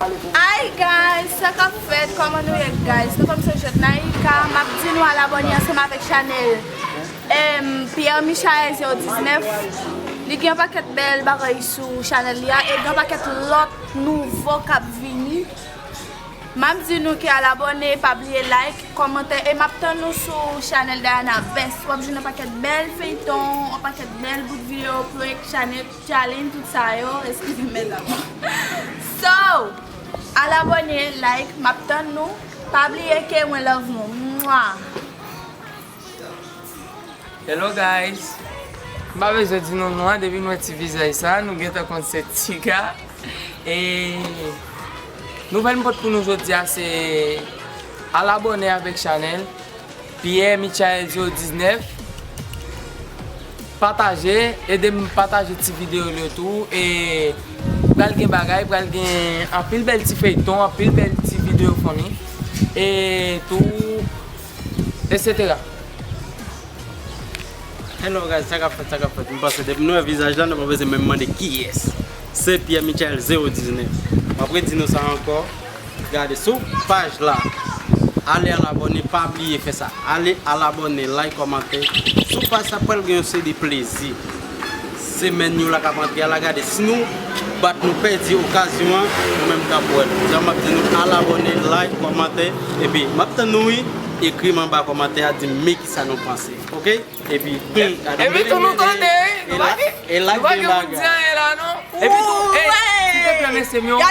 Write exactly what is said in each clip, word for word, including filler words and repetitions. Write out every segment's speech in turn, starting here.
Hi guys, sa k ap fèt? Kòman nou ye guys? Nou kòm se Jwèt Naïka, m ap di nou al abòne ansanm avèk chanèl em, Pierre Michael zewo diznèf. Li gen yon pakèt bèl bagay sou chanèl li a e gen yon pakèt lòt nouvo k ap vini. M ap di nou ke al abòne, pa bliye like, kòmantè e m ap tann nou sou chanèl Diana Best. W ap jwenn yon pakèt bèl feyton, yon pakèt bèl bout videyo, prank, chanèl, challenge, tout sa yo. Eskize m mèdam. So, al abòne, like, m ap tann nou. Pa bliye ke mwen love nou. Mwah! Hello guys. M pa bezwen di nou non an, depi nou wè ti vizaj sa, nou gentan konn se Tiga. E nouvèl m pot pou nou jodi a se al abòne avèk chanèl Pierre Michael zewo diznèf. Pataje, ede m pataje ti videyo yo tou e pral gen bagay, pral gen anpil bèl ti feyton, anpil bèl ti videyo fanmi e tou etsetera. Hello guys, sa k ap fèt, sa k ap fèt? M panse depi nou wè vizaj la, nou pa bezwen menm mande kiyès. Se Pierre Michael zewo diznèf. M ap redi nou sa ankò. Gade sou paj la. Ale al abòne, pa bliye fè sa. Ale al abòne, like, kòmante. Sou paj sa pral gen yon seri de plezi. Semèn yo la k ap antre a la, gade si nou bat nou pèdi okazyon an, nou menm k ap wè l. Jan m ap di nou al abòne, like, kòmante, epi m ap tann nou wi, ekri m anba kòmantè a, di m men kisa nou panse, oke? Epi, hmm, gade yon Epi tou nou tande, wi. Nou pa gen, e la nou pa gen gen pou di bagay. Anyen la non. Epi tou, ey, silteplè mesye m yo,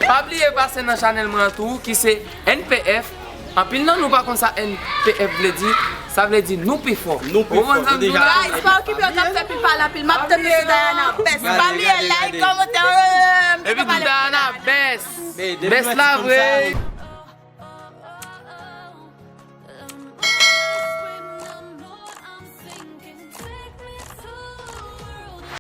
pa bliye pase nan chanèl mwen an tou ki se N P F. Anpil nan nou pa konn sa N P F vle di. Sa vle di nou pi fò. Nou pi fò, nou deja. Guys, pa okipe yo k ap fè pil pale anpil. M ap tann nou sou Diana Best. Pa bliye like, kòmantè. Epi tou Diana Best. Best la vre.